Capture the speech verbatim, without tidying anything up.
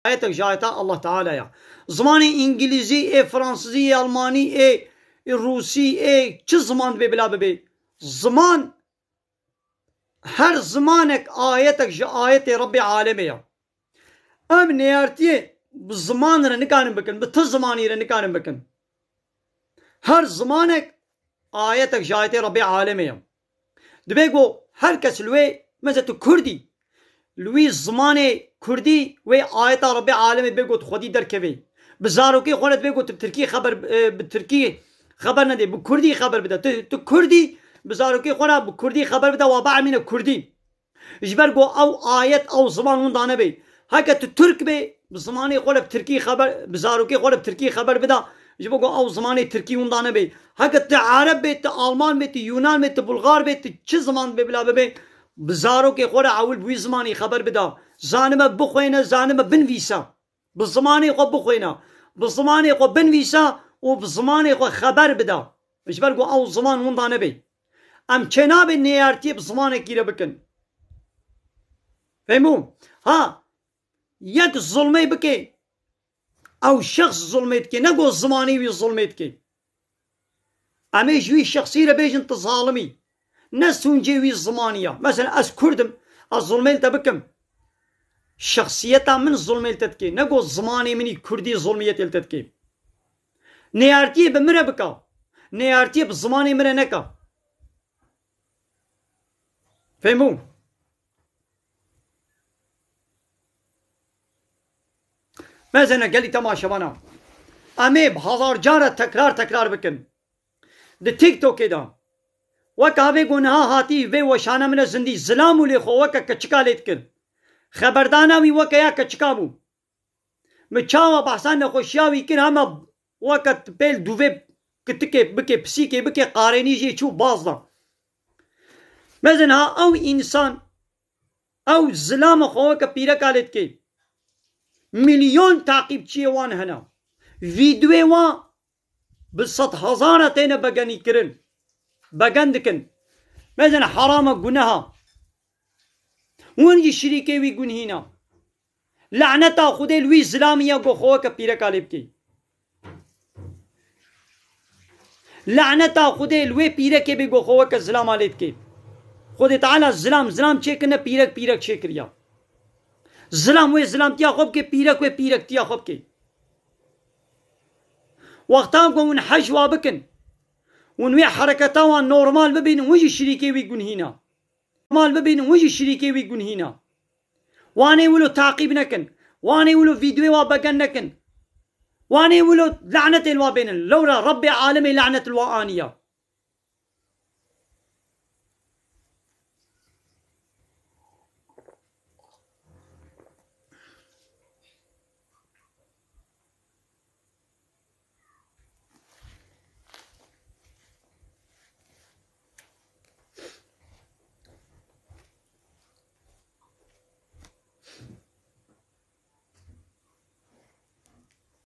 ayetek ji ayeta Allah Teala ya. Zimanê îngilîzî, ê fransizî, ê almanî, ê, ê rûsî, ê çi ziman dibe bila bibe. Ziman, her zimanek ayetek ji ayetê Rebbê alemê ya. Em neyartiyê bi ziman re nikarin bikin, bi ti zimanî re nikarin bikin. Her zimanek ayetek ji ayetê Rebbê alemê ye. Dibe ku her kes li wê, mesela tu Kurd î, li wî zimanê Kurdî wê ayeta Rebbê alemê dibe ku tu xwedî derkevê. Bi zarokê xwe re dibe ku tu bi Tirkî xeber, e, bi Tirkî xeber nedê, bi Kurdî xeber bide. Tu, tu Kurd î, bi zarokê xwe re bi Kurdî xeber bide, wa biemîne Kurdî. Ji ber ku ew ayet, ew ziman winda nebe. Heke tu Tirk bê, bi zimanê xwe re bi Tirkî xeber, bi zarokê xwe re bi Tirkî xeber bida. Ji bo ku ew zimanê Tirkî winda nebe. Heke tu Ereb bê, tu Alman bê, tu Yunan bê, tu Bulgar bê, tu çi ziman bê bila bibe, bi zarokê xwe re ewil bi wî zimanî xeber bida. Zanibe bixwêne, zanibe binivîse. Bi zimanê xwe bixwêne, bi zimanê xwe binivîse û bi zimanê xwe xeber bida. Ji ber ku ew ziman winda nebe. Em çênabê neyartiyê bi zimanekî re bikin. Fehmû? Ha, yek zulmê bike, ew şexs zulmê dike, ne ku zimanê wî zulmê dike. Em ê ji wî şexsî re bêjin tu zalim î. Ne sûncê wî zimanî ya. Mesela ez Kurd im, ez zulmê li te bikim. Şexsiyeta min zulmê li te dike. Ne ku zimanê min î Kurdî zulmiyetê li te dike. Neyartiyê bi min re bika. Neyartiyê bi zimanê min re neka. Fehmû? Mezene gelî temaşevana. Em ê bi hezar cara tekrar tekrar bikin. Di TikTokê de. Weke havê ku niha hatî vê weşana min e zindî, zilam û lê xwe weke keçika lê dikir. Xeberdana wî weke ya keçika bû. Min çawa behsa nexweşiya wî kir, hema weke tu pêl dûvê kitikê bike, pisîkê bike, qarênî jê çû baz da. Mezin ha ew însan, ew zilama xwe weke pîreka lê dike. Milyon taqîbçiyê wan hene. Vîdyoyê wan bi sed hezara têne begenî kirin. Begen dikin. Mezin herama guneha. Hûn jî şirîkê wî gunhîna. Laneta Xwedê li wî zilamî ya ku xwe weke pîreka lê bikê. Laneta Xwedê li wê pîrekê bê ku xwe weke zilama lê dikê. Xwedê Teala zilam, zilam çêkirine, pîrek, pîrek çêkiriya. Zilam wê zilamtiya xwe bike, pîrek wê pîrektiya xwe bike. Wexta ku hûn hej wa bikin, hûn wê hereketa wan normal bibînin, hûn jî şirîkê wî gunhîna. Normal bibînin, hûn jî şirîkê wî gunhîna. Wan ê wilo taqîb nekin. Wan ê wilo vîdyoyê wa begen nekin. Wan ê wilo lanetê li wa bênin. Lewra Rebbê alemê lanet li wa aniya.